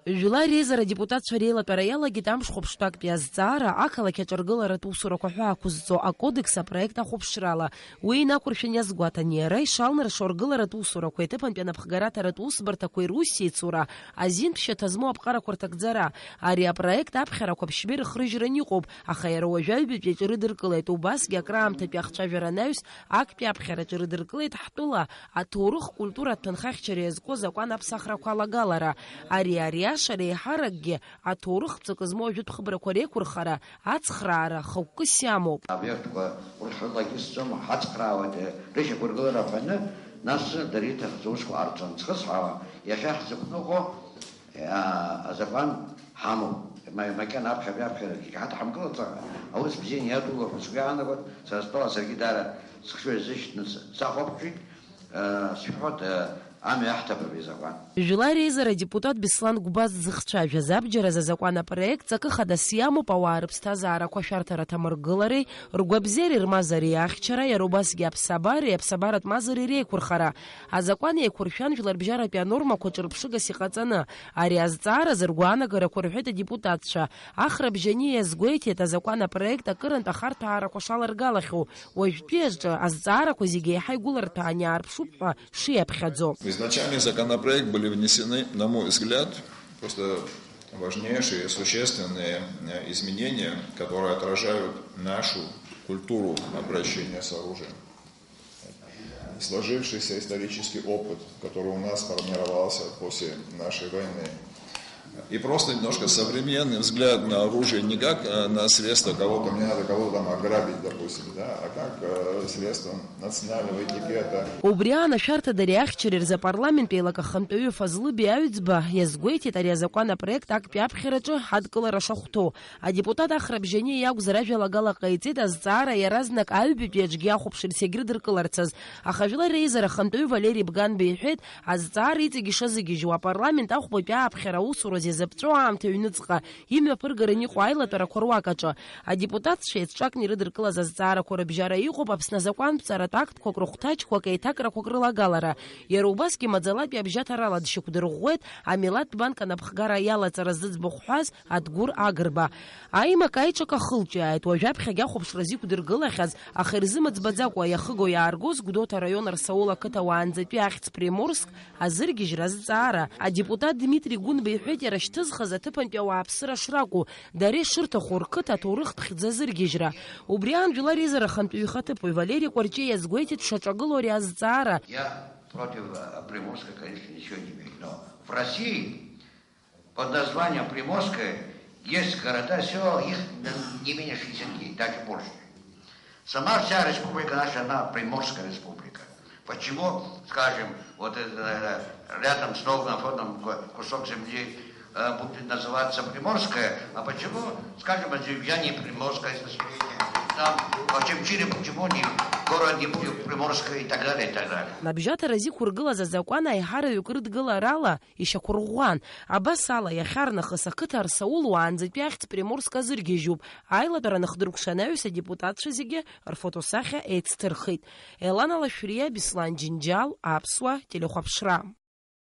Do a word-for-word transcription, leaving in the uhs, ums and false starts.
Жәлар реизара адепутатцәа реилатәара иалагеит амш хәаԥштәы актәи азҵаара, ақалақь аҿаргыларатә усурақәа ҳәа ақәызҵо акодекс апроект ахәаԥшрала. Уи инақәыршәан иазгәаҭан, иара ишалнаршо аргыларатә усурақәа, иҭыԥантәи анапхгараҭаратә усбарҭақәеи русеицура, азинтә шьаҭа змоу аԥҟарақәа рҭагӡара. Ари апроект аԥхьарақәа ԥшьбеи рыхрыжьран иҟоуп, аха иара уажәы аҩбатәи аҿы ирыдыркылеит, убасгьы акраамҭатәи ахцәажәара анаҩс актәи аԥхьараҿы ирыдыркылеит ҳтәыла аҭоурых-культуратә ҭынхахьчара иазку азакәан аԥсахрақәа алагалара. Ари ариашара еиҳаракгьы аҭоурых ҵакы змоу ажәытә хыбрақәа реиқәырхара, ацхраара хықәкыс иамоуп. Обиектқәа урҭ рылагьы сцом, ҳацхраауеит, рышьақәыргылара ҳәаны, нас дара иҭахӡоу усқәа ҟарҵон. Схысҳәаауа, иахьа ҳзықәныҟәо, а, азакәан ҳамоуп. Ма-, макьана аԥхьатәи аԥхьарагьы ҳадҳамкылаҵәҟьа, аус бзианы иадулар ҳәа сгәы иаанагоит. Сара стәала саргьы даара схшыҩ азышьҭны с-, сахәаԥшит. Э, сшәыҳәоит, э, амҩа аҳҭап абри азакәан. Жәлар реизара адепутат Беслан Гәбаз дзыхцәажәаз абџьар азы азакәан апроект ҵакы хадас иамоуп, ауаа рыԥсҭазаарақәа ашәарҭара аҭамыргылареи, ргәабзиареи рмазареи ахьчара, иара убасгьы аԥсабареи аԥсабаратә мазареи реиқәырхара. Азакәан еиқәыршәан жәларбжьаратәи анормақәа ҿырԥшыгас иҟаҵаны. Ари азҵаара азы ргәаанагарақәа рҳәеит адепутатцәа. Ахрабжьы ани иазгәеиҭеит, азакәан апроект акырынтә ахарҭәаарақәа шаларгалахьоу, уажәтәи аҿы азҵаарақәа зегьы еиҳа игәыларҭәааны иаарԥшуп ҳәа шиаԥхьаӡо. В изначальный законопроект были внесены, на мой взгляд, просто важнейшие, существенные, э, изменения, которые отражают нашу культуру обращения с оружием. Сложившийся исторический опыт, который у нас сформировался после нашей войны. И просто немножко современный взгляд на оружие не как, э, на средство кого-то, мне надо кого-то там ограбить, допустим, да, а как, э, средство национального этикета. Убри аан ашәарҭадареи ахьчареи рзы апарламент еилак ахантәаҩы Фазлы Биаҩӡба иазгәеиҭеит ари азакәан апроект актәи аԥхьараҿы адкылара шахәҭоу. Адепутат Ахра Бжьаниа иакәзар, ажәалагала ҟаиҵеит азҵаара иаразнак аҩбатәи аҿгьы ахәаԥшырц иагьрыдыркыларцаз, аха Жәлар Реизара ахантәаҩы Валери Бганба иҳәеит, азҵаара иҵегь ишазыгьежьуа апарламент ахәбатәи ааԥхьара аусуразы иазыԥҵәоу аамҭа аҩныҵҟа имҩаԥыргараны иҟоу аилатәарақәа руак аҿы. Адепутатцәа еицҿакны ирыдыркылаз азҵаарақәа рыбжьара иҟоуп Аԥсны азакәантәҵаратә актқәак рыхәҭаҷқәак еиҭакрақәак рылагалара. Иара убасгьы маӡалатәи абжьаҭарала дшьақәдырӷәӷәеит Амилаҭтә банк анапхгара иалаҵара зыӡбахә ҳәаз Адгәыр Агрба. Аимак аиҿак ахылҿиааит, уажәаԥхьагь ахәаԥшразы иқәдыргылахьаз, аха ирзымыӡбаӡакәа иахыго-иааргоз Гәдоуҭа араион Арсаул ақыҭа уаанӡатәи ахьӡ Приморск азыргьежьра азҵаара. Адепутат Дмитри Гәынба иҳәеит, иара шьҭызхыз аҭыԥантәи ауааԥсыра шракәу, дара ишырҭаху рқыҭа аҭоурыхтә хьӡы азыргьежьра. Убри аан Жәлар Реизара ахантәаҩы ихаҭыԥуаҩ Валери Кәарҷиа иазгәеиҭеит дшаҿагылоу ари азҵаара. Я против, э, Приморска, конечно, ничего не имею, но в России под названием Приморское есть города, села, их не менее шестидесяти, даже больше. Сама вся республика наша, она Приморская республика. Почему, скажем, вот это, э, рядом с Новым Афоном ку-, кусок земли, э, будет называться Приморская, а почему, скажем, азербайджане Приморское состояние, там, в Очамчире почему не, город не будет Приморское и так далее, и так далее. Абжьаҭара зиқәыргылаз азакәан аиҳараҩык рыдгыларала ишьақәырӷәӷәан. Абас ала, иахьарнахыс ақыҭа Арсаул уаанӡатәи ахьӡ Приморск азыргьежьуп. Аилатәара аныхдыркәша анаҩс адепутатцәа зегьы рфотосахьа еицҭырхит. Елана Лашәриа, Беслан Џьынџьал, Аԥсуа телехәаԥшра.